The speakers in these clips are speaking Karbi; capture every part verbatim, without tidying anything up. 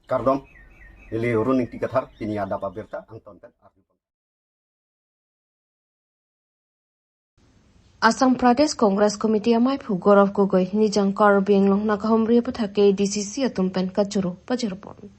Kardom, neli Run Ingti Kathar, pini adap abirta angton pen arju. Assam Pradesh Congress Committee amaiphu Gaurav Gogoi nijang Karbi Anglong nangkahumri aputhak K A D C C atum pen kachoro pajirbon.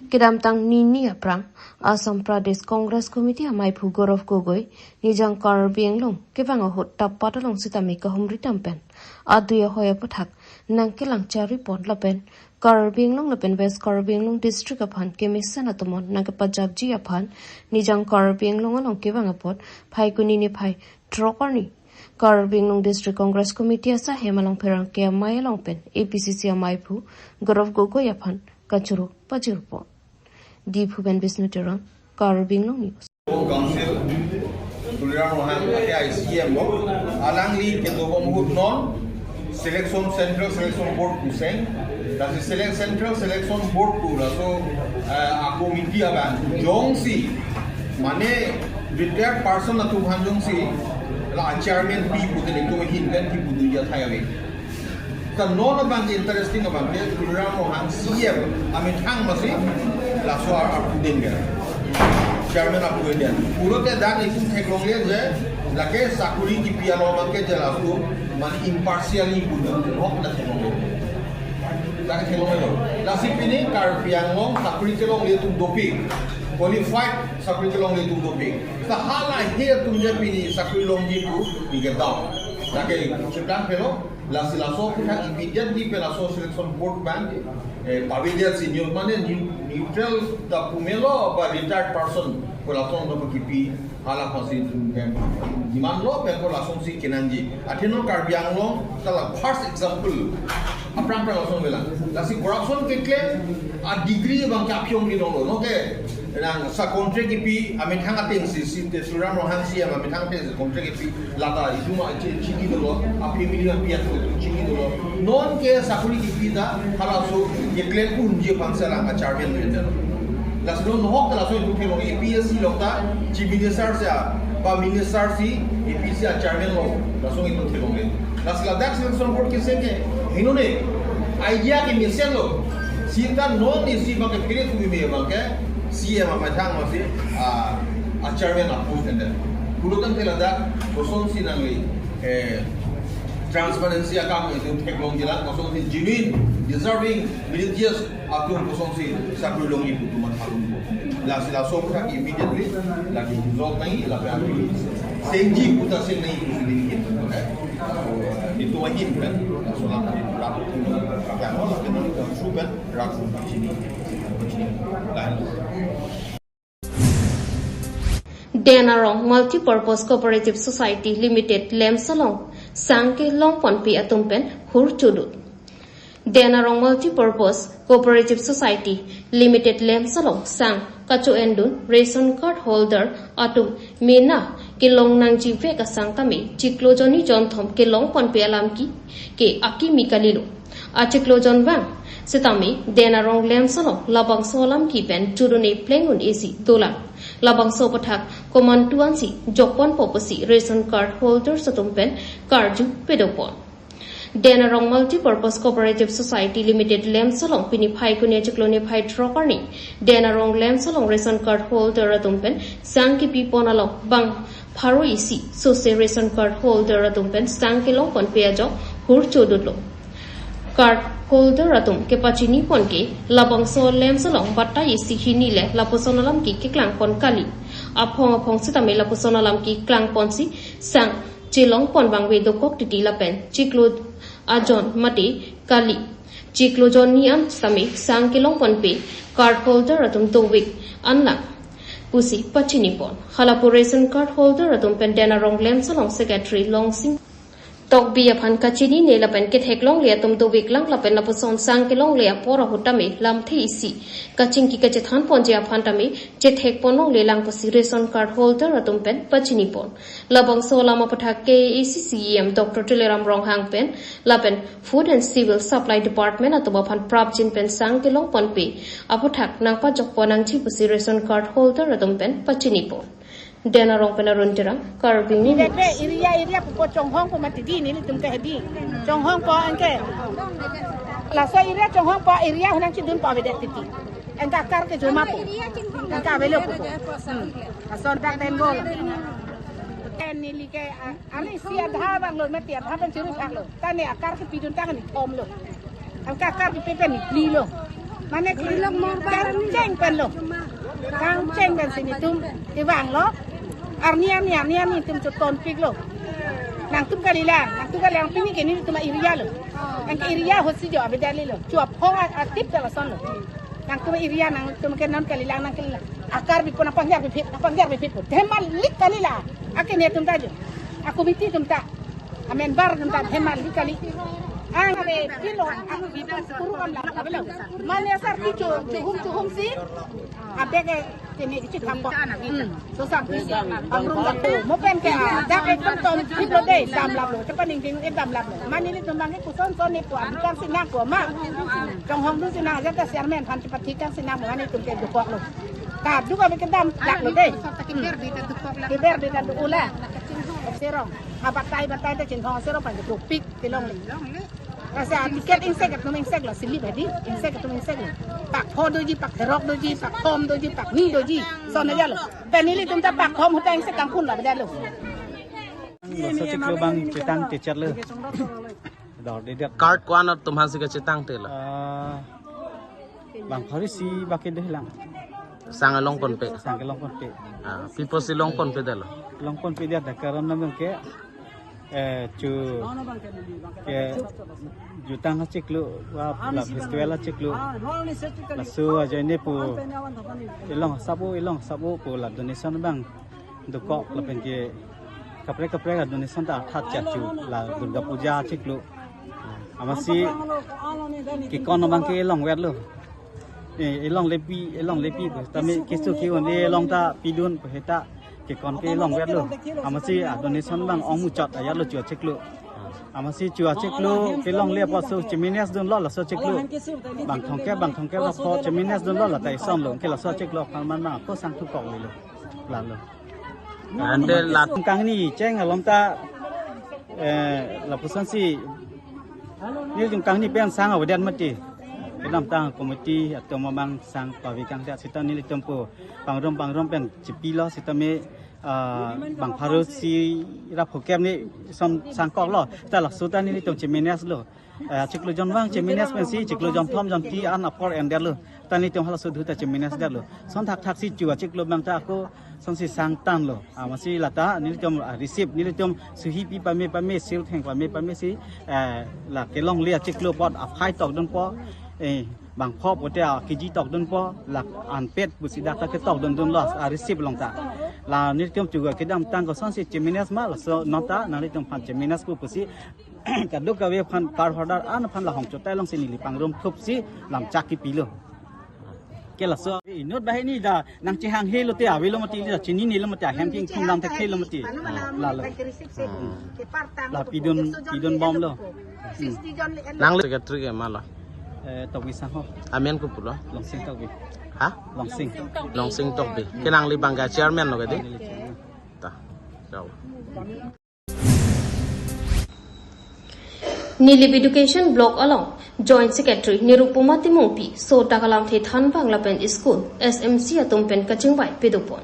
Kedamtang nini aphrang Assam Pradesh Congress Committee amaiphu Gaurav Gogoi nijang Karbi Anglong kevang ahut tapat along sitame kahumri dam pen adui ahoi aputhak nangkelang charipon lapen Karbi Anglong lapen West Karbi Anglong District aphan kemesen atomon nangkepajapji aphan nijang Karbi Anglong along kevang apot Phaikuni niphai throk arni Karbi Anglong District Congress Committee asahem along pherangke amei along pen A P C C amaiphu Gaurav Gogoi aphan kachoro pajirbon. Diphu pen Bisnu Terang, Karbi Anglong News. Council, Tuliram Ronghang, ake I C M lo, alangli kedobom ahut non, selection, Central Selection Board pu seng, lasi select, Central Selection Board pu laso, eh, a committee abang, jongsi, mane retired person atum aphan jongsi, la chairman pi pute le tum hin pen pi pute ya thai ave. Ka non abang ke interesting abang ke Tuliram Ronghang C M amethang masi laso ar apu den ke. Chairman apu den. Pulote dak itum theklongle je lake sakuri kipi along abang ke je laso mane impartially pu den hok na theklongle. Dak theklongle lo. Lasi pini Karbi Anglong sakuri kelongle atum dopik. Qualified sakuri kelongle atum dopik. Sa hala he atum je pini sakuri longji pu ni ke down. Dak ke cheplang pelo. Lasi laso aputhak immediately pen laso selection board abang, eh, pavedet si neu-, mane neu-, neutral ta pu melo ba retired person ko laso no kipi hala pasi, eh, demand lo pen ko lason si kenangji. Athe non Karbi Anglong ta la first example. Aphrang aphrang lason avelang. Lasi corruption keklem a degree abang ke aphi ong ni dong lo. No ke nang sa contract kipi amethang ateng si, si te Tuliram Ronghang C M amethang ateng si contract kipi lata itum a che-, chini dolo, a family apiat lo chini dolo. Non ke sakuri kipi ta halaso keklem unji aphan si alang a chairman lo enter. Lasi non nohok ta laso itum theklong A P S C lo ta, Chief Minister si a, ba minister si A P S C a chairman lo, laso itum theklongle. Lasi ladak selection board keseng ke, heno ne, idea kemesen lo. Sita non isi abang ke pire tumi me abang ke, C M amethang masi, a, a chairman apu enter. Pulo tangte ladak, kosonsi nangli, eh, transparency akam itum theklongji lang, kosonsi genuine, deserving, meritorious atum kosonsi sakuri longji pu atum matha longpo. Lasi laso aputhak immediately lake result nangji lapen akimi sengji pu ta seng nangji pu si ningkan. Eh, itum ahin pen laso alam pen rak pu rak pen rak pu pen rak pu chini chini lahan. Den Arong Multipurpose Cooperative Society Limited LAMPS along sang kelong ponpe atum pen hur chodut. Den Arong Multipurpose Cooperative Society Limited LAMPS along sang kacho-endun ration card holder atum mena kelong nangjivek asang tame chiklo jonni jonthom kelong ponpe alam ke ke akimi kalilo. Achiklo jon vang sitame Den Arong LAMPS along labangso alam ke pen chodun-e pleng un-e si dolang. Labangso aputhak komantu ansi jokponpo pusi ration card holders atum pen karju pedopon. Den Arong Multipurpose Cooperative Society Limited LAMPS along pini Phaikuni achiklo niphai throk arni Den Arong LAMPS along ration card holder atum pen sang kipipon along bang pharo isi sose ration card holder atum pen sang kelong ponpe ajok hur chodutlo. Card holder atum kepachini pon ke labangso LAMPS along batai isi hini le lapuson alam ke keklang pon kali. Aphong aphong sitame lapuson alam keklang ponsi sang chelong pon vangve dokok titi lapen chiklo ajon mate kali. Chiklo jonni an sitame sang kelong ponpe card holder atum dovek anlang pusi pachini pon. Halapu ration card holder atum pen Den Arong LAMPS along secretary Longsing Tokbi aphan kachinine lapen ketheklongle atum dovek lang lapen lapuson sang kelongle apor ahut tame lamthe isi kachingki kachethan ponji aphan tame chethek ponlongle lang pusi ration card holder atum pen pachini pon. Labangso alam aputhak K A A C C E M Doctor Tuliram Ronghang pen lapen Food and Civil Supply Department atum aphan prapjin pen sang kelong ponpe aputhak nangpajokpon nangji pusi ration card holder atum pen pachini pon. Den Arong pen Arun Terang, Karbi Anglong. Area, area, area pu po chonghong po mati di nelitum ke hedi. Chonghong po anke. Laso area Chonghong po area hunang chidun po avedet titi. Anke akar ke joma po. Anke avelo po. Hmm. Lason dak den gol. Ken neli ke, a, arnisi adha vanglo mati, adha pen chirus aklo. Ta ne akar kepidun tang ni thomlo. Anke akar kepi pen ni plilo. Mane ke kangcheng penlo. Kangcheng pensi netum kevanglo. Arni arni arni arni netum chotonpiklo. Nangtum kalilang, nangtum kalilang pini ke netum area lo. Anke area ahutsi jo avedetlo. Chu aphong a-, atip ta lasonlo. Nangtum area nangtum ke non kalilang nang kalilang. Akar bipon apangjar bipit, apangjar bipit po. Dheman lik kalila. Ake netum ta jo. A committee atum ta. Amember atum ta dheman lik kali. Ang ave pilo, ang pilo, puro kan la, pilo. Mane asar kicho, chuhum chuhum si. Abek eh, kene kichi thampo. Hmm. So sa pisi. Pangrum dak. Mo pen ke, ah, dak ekdom tom thik lo dei, damlaplo. Chepaningting eh damlaplo. Mane nelitum bang ke koson son ne po, adhikar si nangpo ma. Chonghong dun si nang, ajat ta chairman aphan chepathik tang si nang, mane netum ke dokoklo. Kaduk ave kedamlaplo dei. Kiber bida dokoklo. Kiber bida dokoklo. Serong. Ha batai batai ta Chinthong Serong aphan kedopik kelongle. Lasi aticket ingsek atum ingsek lo, silip hadi, ingsek atum ingsek lo. Pak pho doji, pak therok doji, pak thom doji, pak ni doji. Son aja lo. Pen nelitum ta pak thom ahut ta ingsek kangkun lo, beda lo. Laso chiklo bang chetang techat lo. Dor de dak. Card ko-an atum aphan si kachetang te lo? Ah, bang pharo isi bak kedo lang. Sang along ponpe. Sang along ponpe. Ah, pi apotsi long ponpedetlo? Long ponpedet dak karon abang ke, eh, chu ke jutang achiklo, wa la festival achiklo. Laso ajoine pu elong asap-o, elong asap-o pu la donation abang dokok lapen ke kaprek kaprek a donation ta athat chat chu la Durga Puja achiklo. Amatsi kekon abang ke elongvetlo. Eh, elonglepi, elonglepi pu tame keso ke-un-e elong ta pidun pu heta kekon ke elongvetlo. Amatsi a donation abang ong muchot ajatlo chu achiklo. Amatsi chu achiklo kelongle apotsi chemanage dunlo laso achiklo. Bang thomkep, bang thomkep apot chemanage dunlo lata isonlo. Ke laso achiklo aphan man bang ako sangthu koklelo. Lalo. Ante la- Kangni cheng alom ta, eh, lapuson si nelitum kangni pen sang avedet mati. Kedamtang committee atum abang sang pavi kangdet seta nelitum pu pangrum pangrum pen chipilo seta me, ah, bang pharo isi ra phokep ni som sangkoklo. Ta laso ta nelitum chemanage lo. Eh, chiklo jon vang chemanage pensi, chiklo jon thom jon phli an apor endetlo. Ta nelitum halaso ahut ta chemanage detlo. Son thakthaksi chu achiklo abang ta ako sonsi sangtanlo. Amatsi lata nelitum, ah, receive, nelitum suhi pi pame pame, sil theng pame pame si, eh, la kelongle achiklo apot aphai tokdunpo, eh, bang pho pote a kg tokdunpo, la anpet pusi dak ta ketokdundunlo, ah, receive along ta. La nelitum chu kedamtang kosonsi chemanage ma laso non ta nanglitum aphan chemanage pu pusi kadokave aphan card holder an aphan lahong chotai alongsi neli pangrum thupsi lamchak kipilo. Ke laso inut banghini ta nangchehanghe lote avelo mati, ta chininelo mati, ahem ke ingthum lam thekthe lo mati. Lalo. La pidun, pidun bomlo. Hmm. Nang secretary ke ma lo? Eh, Tokbi sangho. Amen kopulo? Longsing Tokbi. Ha? Longsing. Longsing Tokbi. Ke nangli bang ke chairman lo ke dei? Neli chairman. Ta. Chao. Nilip Education Block along Joint Secretary Nirupama Timungpi so dak alamthe thanbang lapen school S M C atum pen kachingvai pedopon.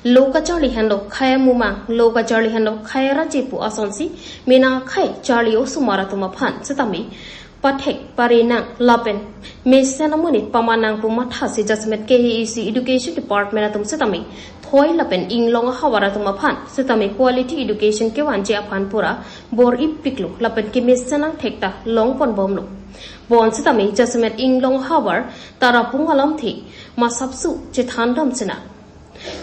Lo kacharli henlo khei amumang, lo kacharli henlo khei araje pu asonsi mena khei charli osomar atum aphan setame pathek parenang lapen mesen amonit pamanang pu mathasi jasemet K A A C Education Department atum setame thoi lapen inglong ahavar atum aphan setame quality education kevanji aphan pura bor-ipiklo lapen kemesen angthek ta longponbomlo. Bon setame jasemet inglong ahavar Tarapung alamthe masapsu chethandam sena.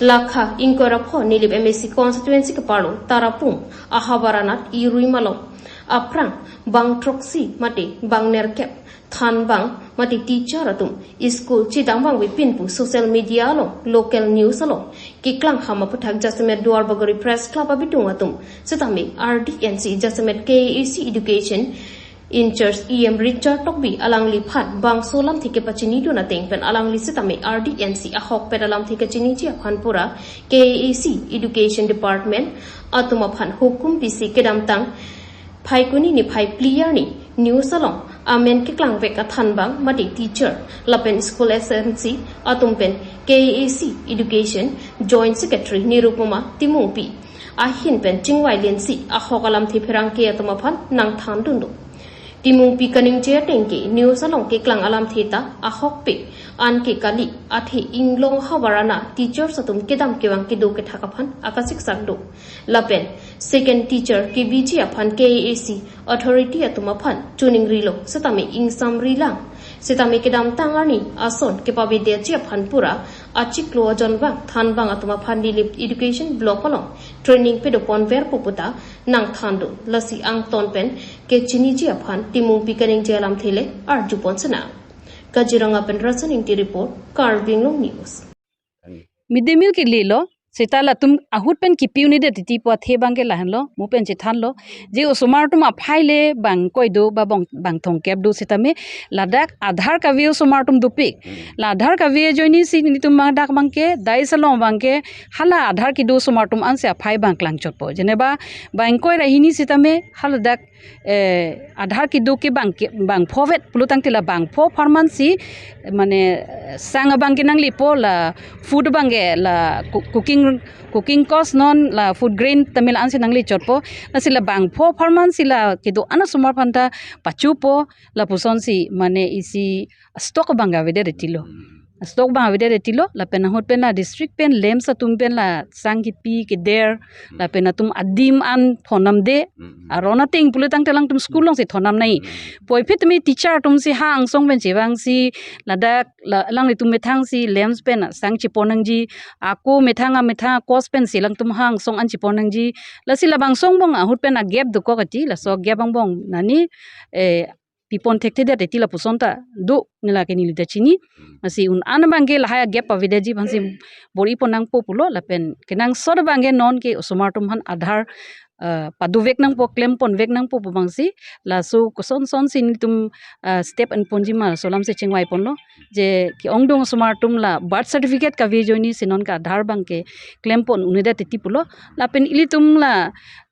Lakha ingkoi ra pho Nilip M A C constituency keparlo Tarapung ahavar anat irui malom aphrang bang throksi mate bang nerkep thanbang mate teacher atum school chedambangve pin pu social media along, local news along keklang ham aputhak jasemet Duarbagori Press Club abidung atum setame R D N C jasemet K A A C Education in-charge E M Richard Tokbi alangliphan bangso alamthe kepachinidun ateng pen alangli setame R D N C ahokpet alamthe kachiniji aphan pura K A A C Education Department atum aphan hukum pisi kedamtang Phaikuni niphai phli arni news along Amen keklangvek athanbang mate teacher lapen school S M C atum pen K A A C Education Joint Secretary Nirupama Timungpi ahin pen chingvai lensi ahok alamthe pherangke atum aphan nangthandunlo. Timungpi kaningje ateng ke news along keklang alamthe ta ahokpik anke kali, athe inglong havar ana teachers atum kedam kevang kedo kethak aphan akasik sakdo. Lapen second teacher kebiji aphan K A A C authority atum aphan chuningrilo setame ingsamrilang. Setame kedamtang arni ason kepavedetji aphan pura achiklo ajonvang thanbang atum aphan Nilip Education Block along training pedoponverpo puta nangthandun. Lasi angton pen kechiniji aphan Timungpi kaningje alamthe le arjupon sena. Kaziranga pen Rasan Ingti report, Karbi Anglong News. Mid day meal kelelo, seta latum ahut pen kipi un-edet titi pu athe abangke lahenlo, mo pen chethanlo. Je osomar atum aphai le bang koi do ba bang, bang thomkep do setame, ladak Aadhaar kave osomar atum dopik. La Aadhaar kave ajoinesi nelitum ladak abangke, dais along abangke, hala Aadhaar kedo osomar atum ansi aphai bang klangchotpo. Jeneba bang koi ra hini setame, haladak eh, Aadhaar kedo ke bang ke, bang phovet pulo tangte la bang pho apharmansi, mane, eh, sang abangke nanglipo, la food abangke la coo-, cooking, cooking cost non la food grain tame la ansi nanglichotpo. Lasi la bang pho apharmansi la kedo-an asomar aphanta pachupo, lapusonsi mane isi stock abang avedet tilo. Stock abang avedet tilo, lapen ahut pen la district pen LAMPS atum pen la sang kipi keder, lapen atum adim an thonamde, aron ateng pulo tangte alangtum school alongsi thonam nai. Puvoiphit tame teacher atumsi ha angsong pen chevangsi, ladak la, alanglitum methangsi LAMPS pen sang chepon nangji, ako methang amethang cost pensi alangtum ha angsong an chepon nangji. Lasi labang song abang ahut pen a-gap dokok ati, laso a-gap angbong nani, eh, pipon thekthedet titi lapuson ta do, neli ke neli ta chini. Lasi un-an abangke lahai a-gap pavedetji aphansi bor-ipon nangpo pulo, lapen kenangsot abangke non ke osomar atum aphan Aadhaar, eh, padovek nangpo, klemponvek nangpo pu abangsi, laso kosonsonsi nelitum, eh, step enponji ma laso alamsi chingvaiponlo. Je ke-ongdung osomar atum la birth certificate kave ajoinesi non ke Aadhaar abangke klempon un-edet titi pulo. Lapen ilitum la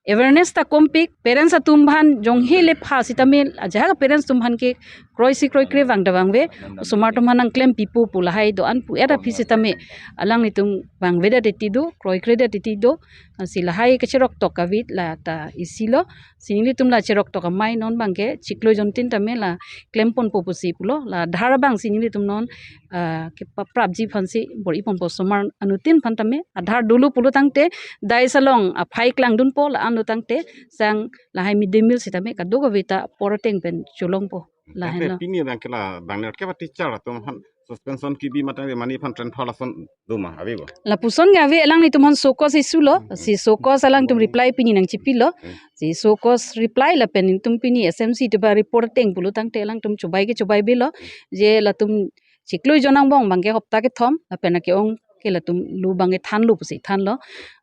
awareness ta kompik, parents atum aphan jonghe le pha sitame, ajahak parents atum aphan ke kroisi kroikre vang ta vangve, osomar atum aphan nangklempipo pu lahai do-an pu-et aphi sitame, alanglitum vangvedet titi do, kroikredet titi do, lasi lahai kacheroktok kave la ta isilo, si nelitum la cheroktok amei non abangke, chiklo jontin tame la klemponpo pusi pulo, la Aadhaar abangsi nelitum non, ah, kepaprapji aphansi bor-iponpo osomar anuttin aphan tame, Aadhaar dolo pulo tangte, dais along aphai klangdunpo, la-an lo tangte, sang lahai mid day meal sitame kadokave ta apor ateng pen cholongpo. Lahenlo. Tangte pini abangke la bang nerkep a-teacher atum aphan suspension kebi mate mane aphan transfer lason do ma, avebo? Lapuson ke ave, alanglitum aphan show cause isulo, si show cause alangtum reply pini nangchipilo, si show cause reply lapen nelitum pini S M C tuba report ateng pulo tangte alangtum chobai ke chobaibelo, je latum chiklo jon angbong abangke hopta kethom, lapen ake-ong ke latum lo abangke thanlo pusi thanlo.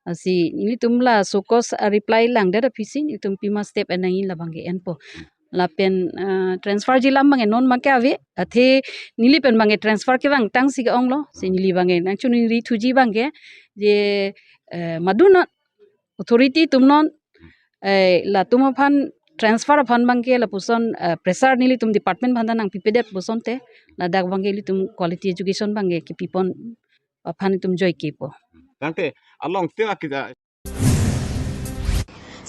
Lasi nelitum la show cause a-reply langdet aphisi, nelitum pima step en nangji la abangke enpo. Lapen, ah, transfer ji alam abangke non abangke ave, athe neli pen abangke transfer kevangtangsi ke-onglo, si neli abangke nangchoningrithuji abangke, je, eh, maduna authority atum non, eh, latum aphan transfer aphan abangke lapuson, eh, pressure nelitum department aphanta nangpipedet pusonte, ladak abangke ilitum quality education abangke kepipon aphan itum joikepo. Tangte along tin akida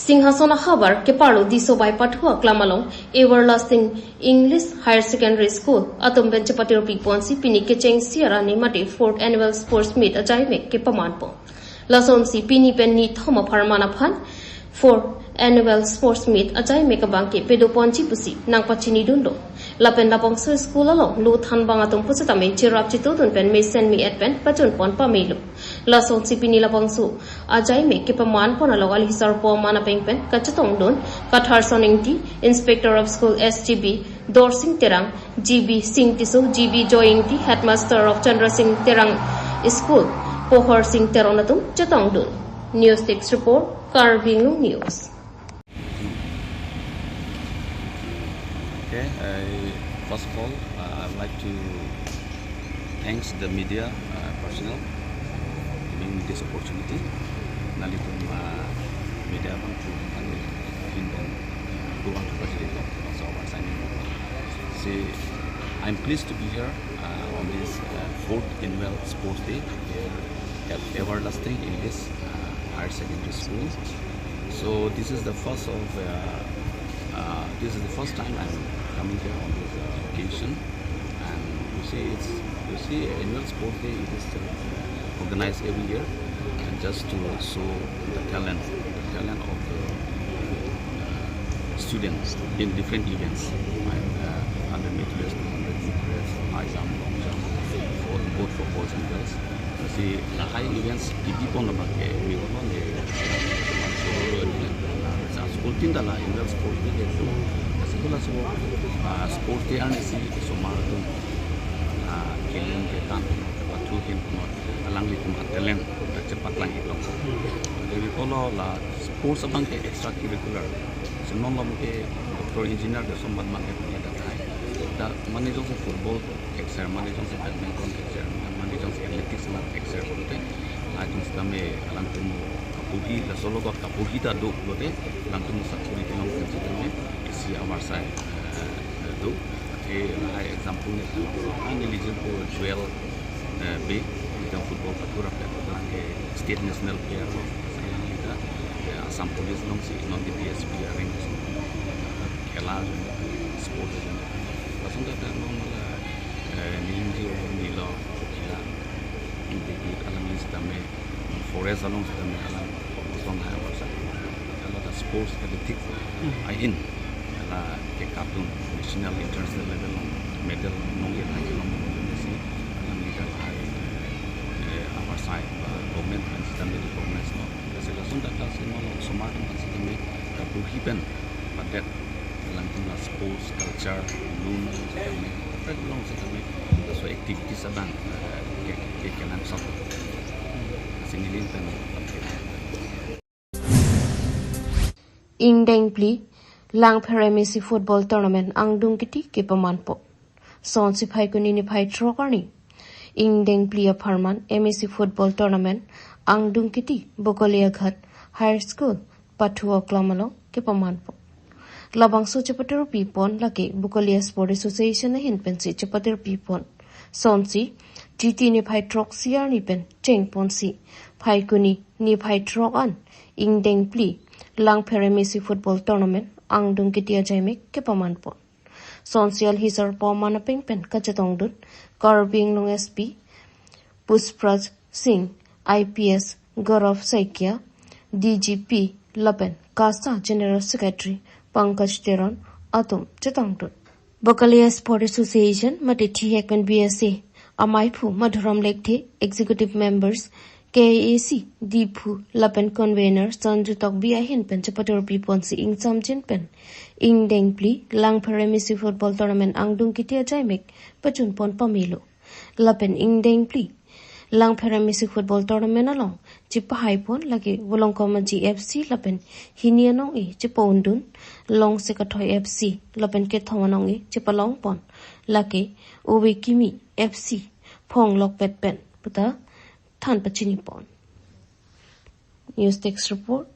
Singhason ahavar keparlo Disobai Pathu aklam along Everlasting English Higher Secondary School atum pen chepatiro piponsi pini kechengsi arni mate fourth annual sports meet ajaimek kepamanpo. Lasonsi pini pen nithom apharman aphan fourth annual sports meet ajaimek abangke pedoponji pusi nangpachinidunlo. Lapen labangso school along lo thanbang atum pusitame cherap chitodun pen mesen me-et pen pachunpon pamelo. Lasonsi pini labangso ajaimek kepamanpon along alhi sarpo aman apeng pen kachetongdun Katharson Ingti, Inspector of School S G B, Dorsing Terang, G B Sing Tisso, G B Joy Ingti, Headmaster of Chandra Sing Terang School, Pohor Sing Teron atum chetongdun. News Desk Report, Karbi Anglong News. Okay, I, first of all, uh, I'd like to thanks the media, uh, personnel giving me this opportunity. Nanglitum, uh, media bangphu, and, uh, in the, uh, do want to facilitate also our signing. Say, I'm pleased to be here uh, on this uh, fourth annual sports day here at Everlasting English uh, Higher Secondary School. So this is the first of uh, uh, this is the first time I'm coming here on this uh, occasion, and you see, it's you see, annual sports day, it is uh, organized every year, and just to show the talent, the talent of the uh, students in different events, like uh, hundred meters, two hundred meters, high jump, long jump, for both for boys and girls. Lasi lahai events kibipon abang ke mi kono ne school tin dala annual sports day ke tu. Lasi tu laso uh, sports day arnisi osomar atum uh, keling ketan pathu ahin kono alanglitum a-talent ta chepaklang-ik long. Jadi kono la sports abang ke extracurricular. Si non lom ke doctor, engineer ke sombat abang ke punya datai. Da mane jongsi football exer, mane jongsi badminton exer, mane jongsi athletics abang exer pulote, latum sitame alangtum kapuji, laso logot kapuji ta do pulote, alangtum sakori kelong pen sitame isi amarsai eh, do. Athe lahai example ne, ah, neli jirpo Joel eh, Bey, neli ta football katura pen, alang ke state national player lo. Lasi neli ta eh, Assam Police alongsi non D P S P areng si khela ajoine, sports ajoine. Lason ta non la eh, neli ingjir neli lo khela. Jadi alangli sitame forest along sitame alang kosong hai amarsai. Kalau ta sports athletics ahin, ala ke kapdun national, international level along medal nong-et hai kelong, si alangli ta lahai eh, amarsai ba government pen sitame recognize lo. Lasi lason ta, lasi non osomar atum pen sitame kapuji pen padet alangtum la sports culture, lun sitame, kaprek along sitame laso activities abang eh, ke ke kenangsot. Lasi neli pen Ingdeng phli Langpher M A C football tournament angdung kiti kepamanpo. Sonsi Phaikuni niphai throk arni Ingdeng phli apharman M A C football tournament angdung kiti Bokolia Ghat Higher School pathu oklam along kepamanpo. Labangso chepaterupipon lake Bokolia Sport Association ahin pensi chepaterupipon. Sonsi Chiti niphai throksi arni pen chengponsi Phaikuni niphai throk an Ingdeng phli Langpher M A C football tournament angdung kiti ajaimek kepamanpon. Sonsi alhi sarpo aman apeng pen kachetongdun Karbi Anglong S P Pushpraj Singh, I P S Gaurav Saikia, D G P lapen KASA General Secretary Pankaj Teron atum chetongdun. Bokolia Sport Association mate thihek pen B S A amaiphu Madhuram Lekthe, Executive Members K A A C Diphu lapen Convener Sanju Tokbi ahin pen chepaterpiponsi ingsamjin pen Ingdeng phli Langpher M A C football tournament angdung kiti ajaimek pachunpon pamelo. Lapen Ingdeng phli Langpher M A C football tournament along chepahaipon lake Volongkom Aji F C lapen hini anong-e chepaundun Longse Kathoi F C lapen kethom anong-e chepalongpon lake Ove Kimi F C Phonglokpet pen puta than pachinipon. News Desk Report,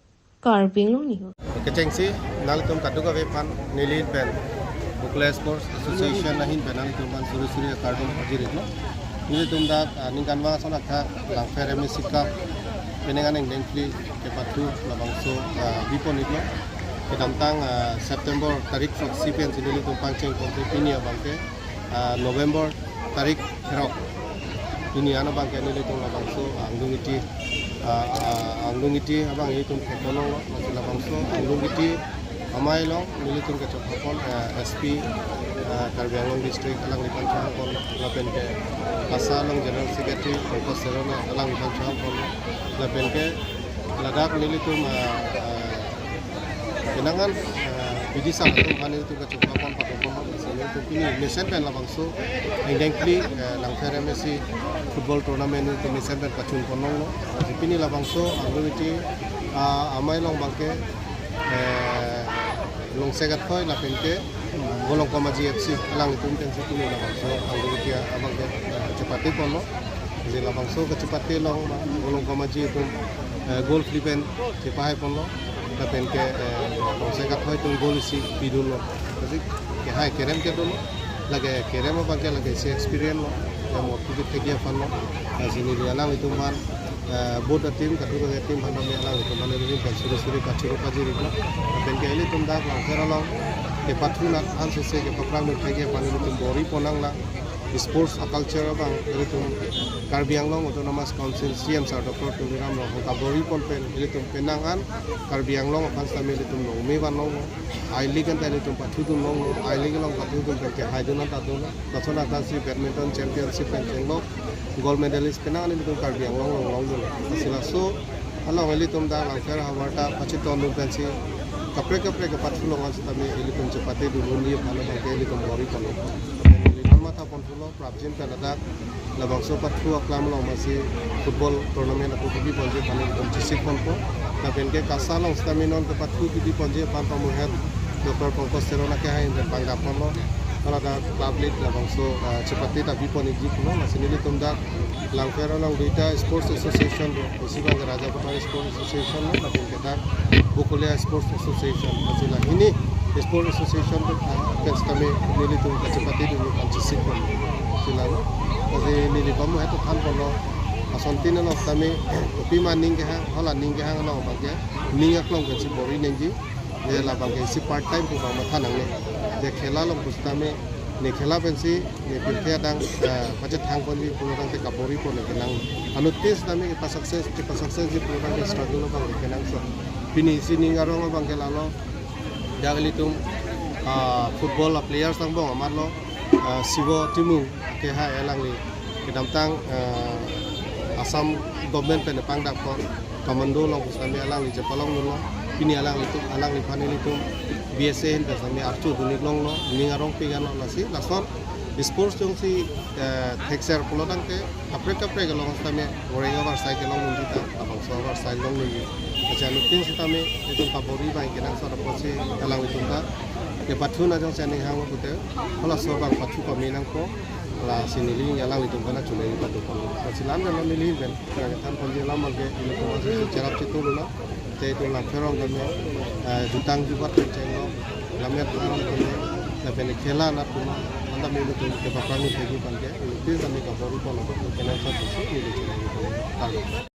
Karbi Anglong News. Kechengsi nanglitum kadokave aphan neli pen Bokolia Sports Association ahin pen nanglitum aphan suri suri kardom pajirlo. Nelitum dak ah, ningkan vang ason athak Langpher M A C Cup penang an Ingdeng phli kepathu labangso ah, bipon-iklo. Kedamtang ah, September tarik throksi pensi nelitum pangchengponsi pini abang ke ah, November tarik throk. Pini an abang ke nelitum labangso angdung kiti ah, ah, angdung kiti abang itum kepolong lo, lasi labangso angdung kiti amei along nelitum kechokpon eh, S P eh, Karbi Anglong District alangliphan chokpon lapen ke KASA along General Secretary Pankaj Teron alangliphan chokpon lapen ke ladak nelitum eh, eh, penang an eh, bidisar atum aphan nelitum kechokpon patokpon, lasi nelitum pini mesen pen labangso Ingdeng phli eh, Langpher M A C football tournament nelitum mesen pen pachunpon longlo. Lasi pini labangso angdung kiti ah, amei along abang ke eh, Longse Kathoi lapen ke Volongkom Aji F C alanglitum pensi pini labangso angdung kiti abang ke eh, chepatiponlo. Lasi labangso kechepati along Volongkom Aji atum eh, goal phli pen chepahaiponlo. Lapen ke eh, Longse Kathoi atum goal isi pidunlo. Lasi kehai kerem kedunlo. Lake kerem abangke lake isi experience lo, ya mo kiki thekji aphan lo. Lasi neli alanglitum aphan, eh, both the team, katu ke team aphan neli alanglitum aphan neli pen suri suri kachoro pajirlo. Lapen ke ilitum dak Langpher along kepathu nat an sese ke paprang thekji aphan ilitum bor-ipon nanglang. Sports a culture abang ilitum Karbi Anglong Autonomous Council C M sir Doctor Tuliram Ronghang kabor-ipon pen ilitum penang an Karbi Anglong aphan sitame ilitum nongme van longlo. I-League anta ilitum pathudun longlo, I-League along pathudun pen kehaidun anta dunlo. Lason anta si badminton championship pen chenglok gold medalist penang an ilitum Karbi Anglong along longdunlo. Lasi laso along ilitum dak Langpher havar ta pachitondun pensi kaprek kaprek kepathu along an sitame ilitum chepatedun unji aphan abangke ilitum bor-iponlo. Ilitum mathaponlo, prapjin pen ladak labangso pathu aklam along masi football tournament ako kebiponji aphan ilitum chesikponpo. Lapen ke KASA along sitame non kepathu kebiponji aphan pamuhet Doctor Pankaj Teron akehai pen pangdapponlo. Ladak club league labangso, ah, chepate ta bipon ikji pulo. Lasi nelitum dak Langpher along duita sports association do, isi abang Raja Patari Sports Association lo, lapen ke dak Bokolia Sports Association. Lasi la hini sports association do, ah, pen sitame nelitum kachepatedun aphan chesikpon. Lasi la lo. Lasi neli pamuhet thanponlo. Asontin along sitame, kopima ning kehang, hala ning kehang along abangke ning aklong pensi bor-i nangji. Je labangke isi part time pu abang matha nangne. Je khela along pu sitame, ne khela pensi ne pirthe adang, eh, pachethangponji pulo tangte kabor-ipon ne kenang. Anuttin sitame kepa-success, kepa-success ji pulo tangte struggle abang kenangso. Pini isi ning arong abangke lalo. Dak ilitum, ah, football a players angbong amatlo, ah, Sivo Timung akehai alangli kedamtang, ah, Assam government pen pangdapkok commando along pu sitame alangli chepalongdunlo. Pini alanglitum, alangliphan ilitum B S A ahin pen sitame archudun-ik longlo, ning arong pik anlo. Lasi lason sports jongsi, eh, thekser pulo tangte kaprek kaprek along sitame goreng avarsai kelongdunji ta, labangso avarsai longdunji. Lasi anuttin sitame itum kabor-i abang kenangso apotsi alanglitum ta kepathu na jongsi aning hanglo pute, halaso abang pathu pame nangpo. Lasi neli alanglitum aphan chunai patu pon. Lasi la-an lo neli pen, kena kethanponji alam abangke ilitum aphan cherap chetonglo. Te itum Langpher along keme, eh, jutang jubat pen chenglok, lammet alam keme, lapen khela anat puma, anta ilitum kepaprang thekji aphan ke, ilitum kami kabor-iponlo, kenangso pusi neli chunai pon.